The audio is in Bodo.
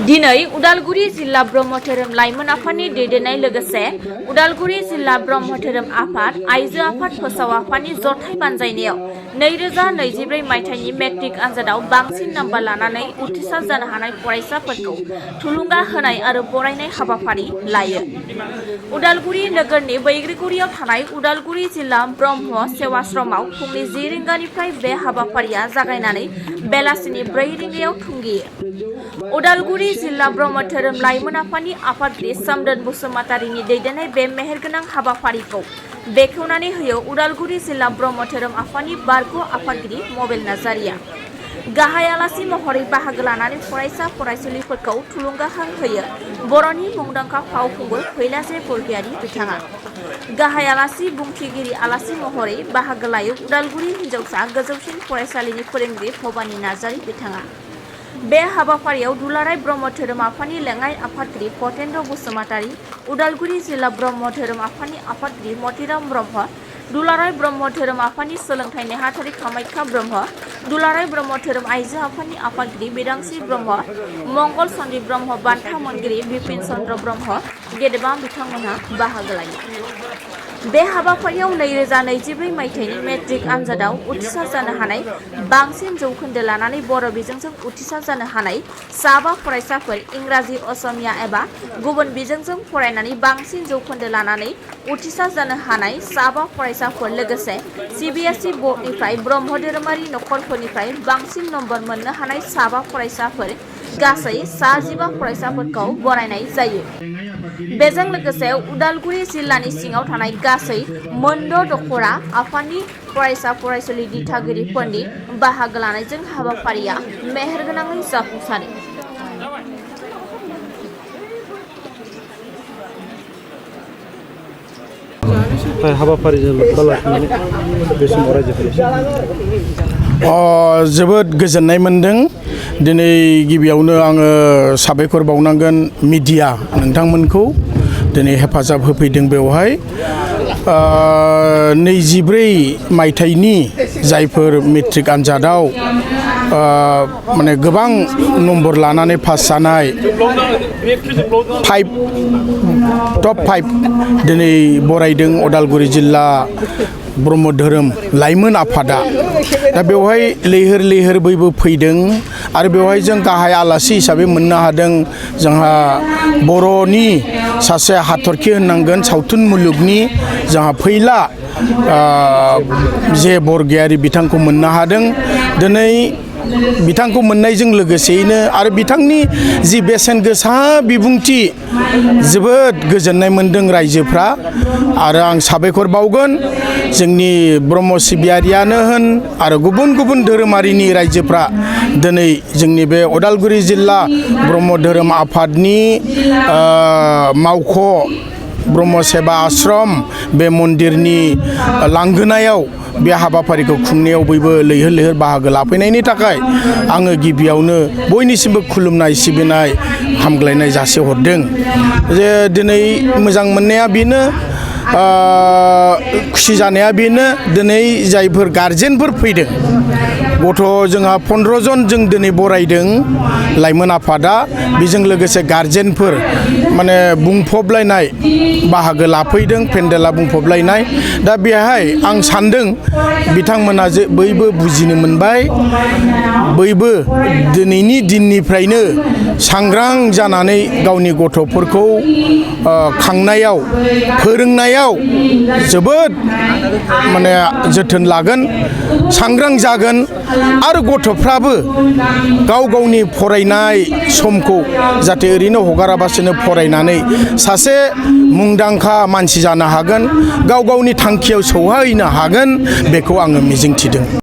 दिनै उदालगुरि जिल्ला ब्रह्म धोरोम लाइमोन आफादनि दैदेननाय लोगोसे उदालगुरि जिल्ला ब्रह्म धोरोम आफाद आइजो आफाद फोसाव आफादनि जथाय बानजायनायाव 2024 मायथाइनि मेट्रिक आनजादाव बांसिन नाम्बार लानानै उथ्रिसार जानो हानाय फरायसाफोरखौ थुलुंगा होनाय आरो बरायनाय हाबाफारि लायो। उदालगुरि नोगोरनि बैग्रिगुरियाव थानाय उदालगुरि जिल्ला ब्रह्म सेवाश्रमाव फुंनि 10 रिंगानिफ्राय बे हाबाफारिया जागायनानै बेलासिनि 4 रिंगायाव थुंगेयो। उदालगुरि जिल्ला ब्रह्म धोरोम लाइमोन आफादनि आफादगिरि सोमदोन बसुमतारिनि दैदेननाय बे मेहेरगोनां हाबाफारिखौ बेखेवनानै होयो उदालगुरि जिल्ला ब्रह्म धोरोम आफादनि बारग' आफादगिरि मबेल नार्जारिया। गाहाय आलासि महरै बाहागो लानानै फरायसा फरायसुलिफोरखौ थुलुंगाखां होयो बर'नि मुंदांखा फावखुंगुर फैलाजे बरगयारि बिथाङा। गाहाय आलासि बुंथिगिरि आलासि महरै बाहागो लायो उदालगुरि हिनजावसा गोजौसिन फरायसालिनि फोरोंगिरि भबानी नार्जारि बिथाङा। बे हाबाफारियाव दुलाराय ब्रह्म धोरोम आफादनि लेङाइ आफादगिरि पतेन्द्र बसुमतारी, उदालगुरि जिल्ला ब्रह्म धोरोम आफादनि आफादगिरि मतिराम ब्रह्म, दुलाराय ब्रह्म धोरोम आफादनि सोलोंथाइ नेहाथारि कामाख्या ब्रह्म, दुलाराय ब्रह्म धोरोम आइजो आफादनि आफादगिरि बिदांस्रि ब्रह्म, मंगल सन्दीप ब्रह्म बान्था मोनगिरि बिपिन चन्द्र ब्रह्म गेदेमा बिथांमोनहा बाहागो लायो। बे हाबाफारियाव 2024 मायथाइनि मेट्रिक आनजादाव उथ्रिसार जानो हानाय बांसिन जौखोन्दो लानानै बर' बिजोंजों उथ्रिसार जानो हानाय 5 फरायसाफोर, इंराजि असमिया एबा गुबुन बिजोंजों फरायनानै बांसिन जौखोन्दो लानानै उथ्रिसार जानो हानाय 5 फरायसाफोर लोगोसे CBSE बोर्डनिफ्राय ब्रह्म धोरोमारि नखरफोरनिफ्राय बांसिन नम्बर मोननो हानाय 5 फरायसाफोर गासै 15 फरायसाफोरखौ बरायनाय जायो। बेजों लोगोसे उदालगुरि जिल्लानि सिङाव थानाय गासै मोनद' दखरा आफादनि फरायसा फरायसुलि दिथागिरिफोरनि बाहागो लानायजों हाबाफारिया मेहेरगोनाङै जाफुंसारो। हाबाफारिजों लोब्बा लाखिनानै बे समाव रायजोफोरा जोबोद गोजोननाय मोनदों। दिनै गिबियावनो आङो साबायखर बावनांगोन मिडिया नोंथांमोनखौ दिनै हेफाजाब होफैदों। बेवहाय 24 मायथाइनि जायफोर मेट्रिक आनजादाव माने गोबां नम्बर लानानै पास जानाय टप 5 दिनै बरायदों उदालगुरि जिल्ला ब्रह्म धोरोम लाइमोन आफादा। दा बेवहाय लैहोर लैहोर बयबो फैदों आरो बेवहाय जों गाहाय आलासि हिसाबै मोननो हादों जोंहा बर'नि सासे हाथरखि होननांगोन सावथुन मुलुगनि जोंहा फैला जे बरगयारि बिथांखौ मोननो हादों। दिनै बिथांखौ मोननायजों लोगोसेयैनो आरो बिथांनि जि बेसेन गोसा बिबुंथि जोबोद गोजोननाय मोनदों रायजोफ्रा। आरो आं साबायखर बावगोन जोंनि ब्रह्म सिबियारियानो होन आरो गुबुन गुबुन धोरोमारिनि रायजोफ्रा दिनै जोंनि बे उदालगुरि जिल्ला ब्रह्म धोरोम आफादनि मावख' ब्रह्म सेबा आश्रम बे मन्दिरनि लांगोनायाव बे हाबाफारिखौ खुंनायाव बयबो लैहोर लैहोर बाहागो लाफैनायनि थाखाय आङो गिबियावनो बयनिसिमबो खुलुमनाय सिबिनाय हामग्लायनाय जासिहरदों। जे दिनै मोजां मोननाया बेनो, खुसि जानाया बेनो, दिनै जायफोर गारजेनफोर फैदों गथ' जोंहा 15 जन जों दिनै बरायदों लाइमोन आफादा। बेजों लोगोसे गारजेनफोर माने बुंफबलायनाय बाहागो लाफैदों, पेन्डेला बुंफबलायनाय। दा बेहाय आं सान्दों बिथांमोना जे बयबो बुजिनो मोनबाय, बयबो दिनैनि दिननिफ्रायनो सांग्रां जानानै गावनि गथ'फोरखौ खांनायाव फोरोंनायाव जोबोद माने जोथोन लागोन, सांग्रां जागोन आरो गथ'फ्राबो गाव गावनि फरायनाय समखौ जाहाथे ओरैनो हगाराबासिनो फरायनानै सासे मुंदांखा मानसि जानो हागोन, गाव गावनि थांखियाव सौहैनो हागोन बेखौ आङो मिजिंथिदों।